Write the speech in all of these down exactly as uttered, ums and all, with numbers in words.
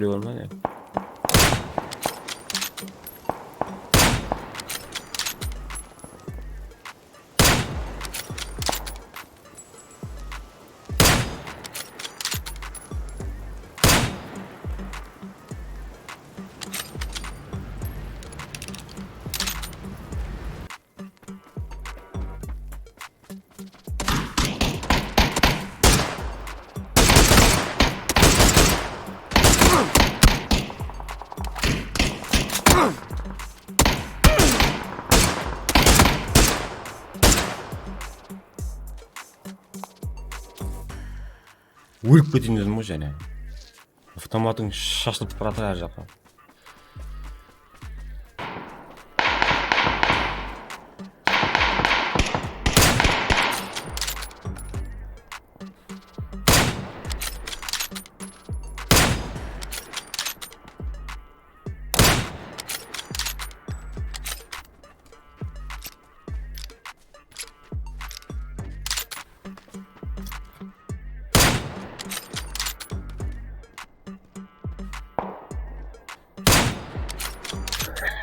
Bar ma ne? Ólip keteyin dedim ǵoy jáne. Avtomatıń shashılıp baratır ar jaqqa.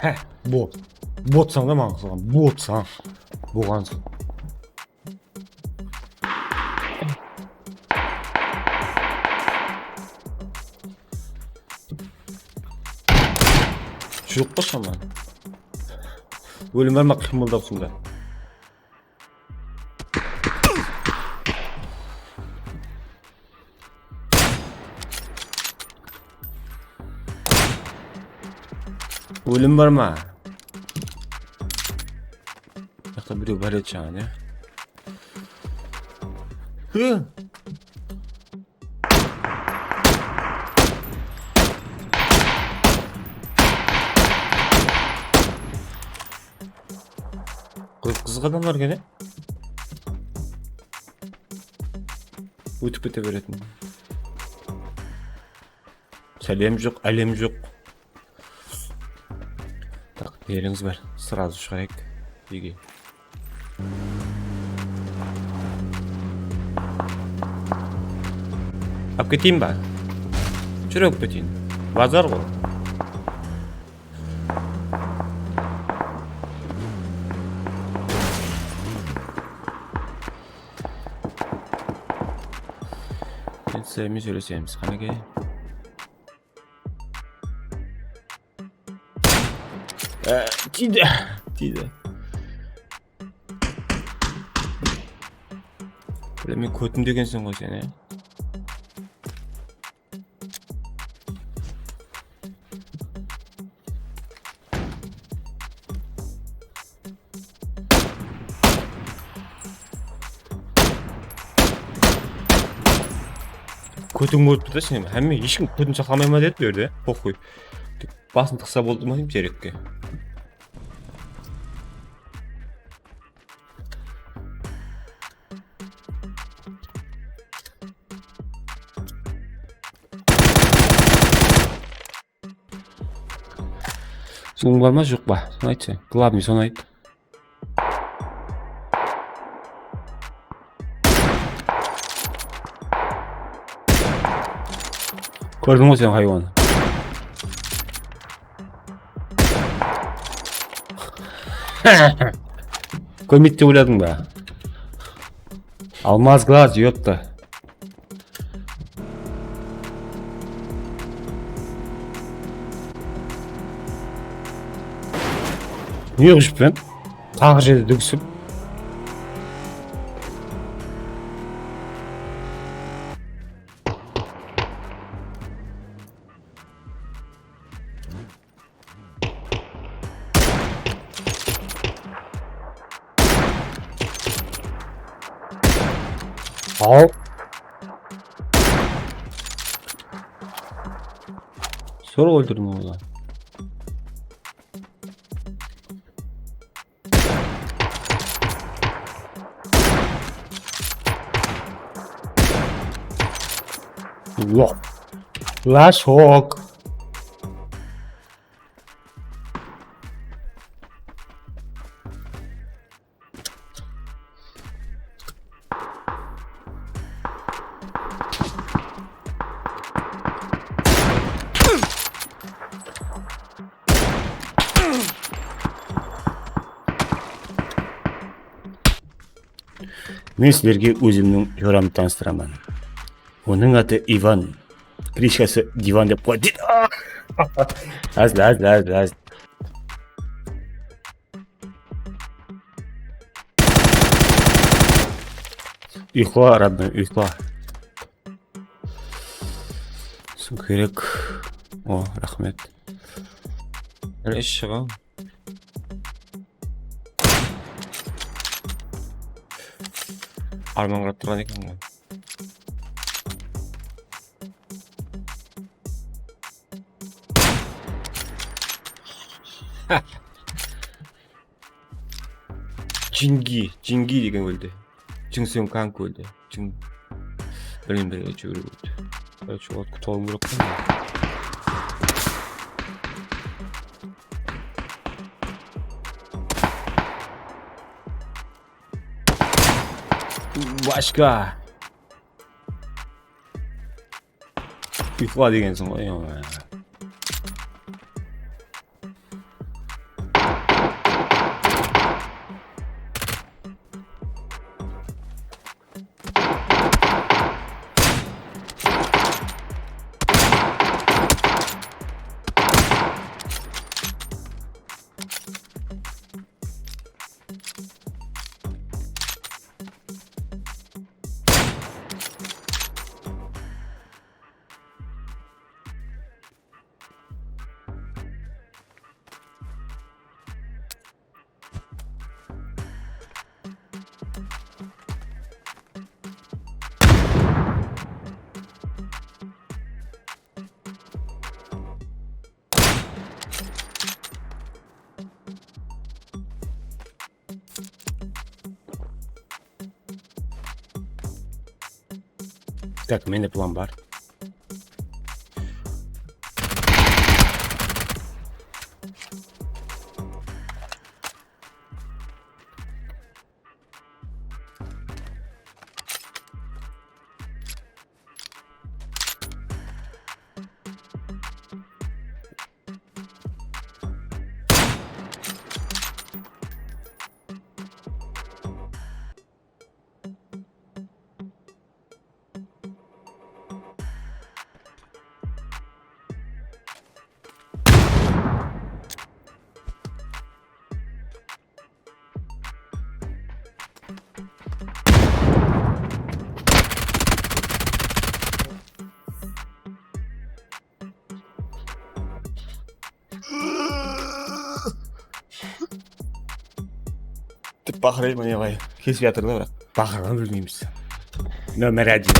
Heh, bot. Botsań da maǵan qızǵan. Botsań. Bolǵansıń. Joq pa shaman? Ólim bar ma qıymıldap sonda? Ólim bar ma? Jaqta birew bar edi jańa, ne? Hı! Qız-, qızıq adamlar eken, e? Ótip kete beretin. Sálem joq, álem joq. Tak, nerińiz bar? Srazu shıǵayıq. Uyge. Alıp keteyin ba? Júr, alıp keteyin. Bazar ǵoy. Endi sizlermen sóylesemiz, qánekey. Á, tiydi, tiydi. Bile, men kótim degenseń ǵoy sen, e? Kótiń bolıptı da sen. Hámme, hesh kim kótin saqlamay ma dedi bu jerde. Poxuy. Basın tıqsa boldı ma deymen terekke. Suwıń bar ma, joq pa? Sonı ayt sen. Glavnıy, sonı ayt. Kórdiń ǵoy sen haywanı. Kórmeydi dep oyladıń ba? Almaz glaz, ёпта. Ne qılıp júrmen? Taǵır jerde dúgisip. Al. Sor, óltirdim onı. Yoq. Lashok. Men sizlerge ózimniń joramdı tanıstıraman. Onıń atı Ivan. Krishkası divan dep qoy deydi. Házil, házil, házil, házil. Uyqıla, родной, uyqıla. Suw kerek. O, raxmet. Qále shıǵań. Arman qarap turǵan eken ǵoy. Jingi, Jingi degen óldi. Jin Seung Kang óldi. Jin, bilmeymen, bir júrip óldi. Короче, ot kutawım kerek qo. Başka. Uyqıla degensiń ǵoy, ё-моё. Так, mende plan bar. Dep baqırayın, mine, ǵay. Kesip jatır da, biraq baqırǵan bilmeymiz. Nomer один.